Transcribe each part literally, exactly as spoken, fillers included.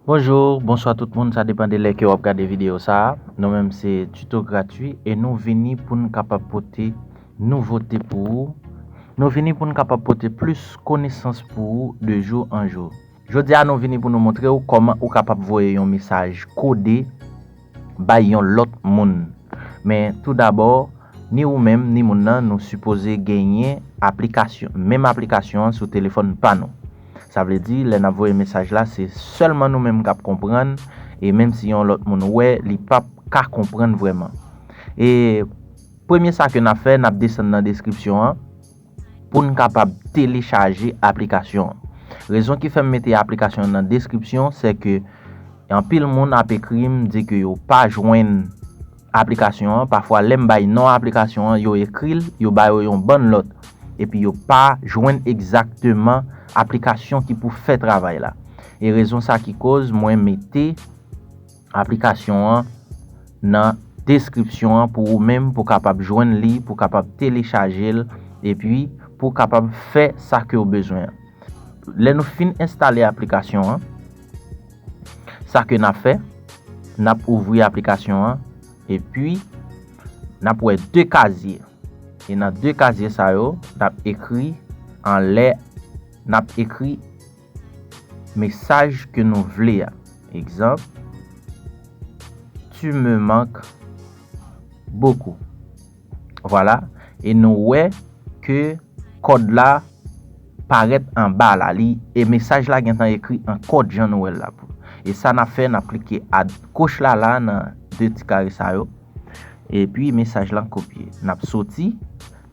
Bonjou, bonswa tout moun, sa depann de lè ke w ap gade videyo sa a. Nou menm se Tuto Gratwi e nou vini pou n kapab pote nouvote pou ou. Nou vini pou n kapab pote plis konesans pou ou de jou an jou. Jodi a nou vini pou nou montre w kòman ou kapab voye yon mesaj kode bay yon lòt moun. Men toudabò, ni ou menm ni moun nan nou sipoze genyen aplikasyon, menm aplikasyon an sou telefòn pa nou. Sa vle di lè n ap voye mesaj la se sèlman nou menm k ap konprann, e menm si yon lòt moun wè, li p ap ka konprann vrèman. E premye sa ke n ap fè, n ap desann nan deskripsyon an pou n kapab telechaje aplikasyon an. Rezon ki fè m mete aplikasyon an nan deskripsyon se ke anpil moun ap ekri m di ke yo pa jwenn aplikasyon an. Pafwa lè m bay non aplikasyon an, yo ekri l, yo ba yo yon bann lòt, epi yo pa jwenn egzakteman aplikasyon ki pou fè travay la. E rezon sa ki koz mwen mete aplikasyon an nan deskripsyon an pou ou menm pou kapab jwenn li, pou kapab telechaje l, epi pou kapab fè sa ke w bezwen an. Lè nou fin enstale aplikasyon an, sa ke n ap fè, n ap ouvri aplikasyon an, epi n ap wè de kazye. E nan de kazye sa yo, n ap ekri anlè, n ap ekri mesaj ke nou vle a. Egzanp, tu me manques beaucoup. Vwala. E nou wè ke kòd la parèt anba la. Li, e mesaj la gentan ekri an kòd jan nou wè l la. E sa n ap fè, n ap klike a goch la, la, nan de ti kare sa yo. Epi mesaj lan kopye. N ap soti,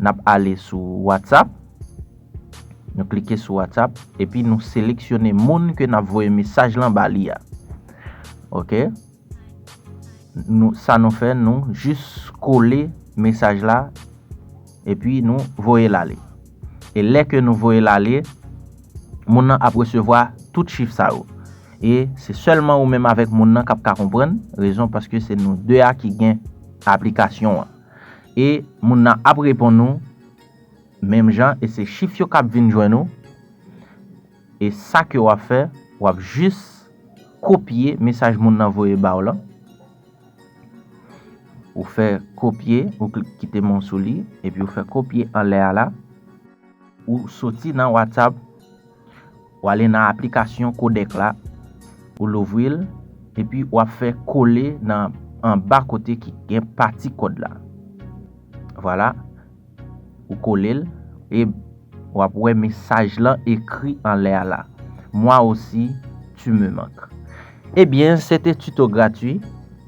n ap ale sou WhatsApp. Nou klike sou WhatsApp, epi nou seleksyone moun ke n ap voye mesaj lan ba li a. Oke? Nou, sa nou fè, nou jis kole mesaj la, epi nou voye l ale. E lè ke nou voye l ale, moun nan ap resevwa tout chif sa yo. E se sèlman ou menm avèk moun nan k ap ka konprann, rezon paske se nou de a ki gen aplikasyon an. E moun nan ap reponn ou menm jan, e se chif yo k ap vin jwenn ou. E sa ke w ap fè, w ap jis kopye mesaj moun nan voye ba w lan. Ou fè kopye, ou kli-, kite men w sou li, epi ou fè kopye anlè a la. Ou soti nan WhatsApp, w ale nan aplikasyon kodèk la, ou louvri l, epi w ap fè kole nan anba kote ki gen pati kòd la. Vwala, ou kole l, e w ap wè mesaj lan ekri anlè a la. Moi aussi, tu me manques. Ebyen, se te tito gratwi.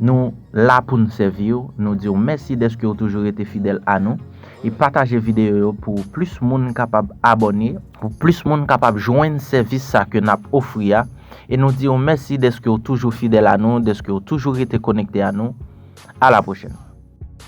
Nou la pou n sèvi w. Nou di w mèsi dèske w toujou rete fidèl a nou. E pataje videyo yo pou plis moun kapab abòne, pou plis moun kapab jwenn sèvis sa ke n ap ofri a. E nou di w mèsi dèske w toujou fidèl a nou, dèske w toujou rete konekte a nou. A la pwochèn.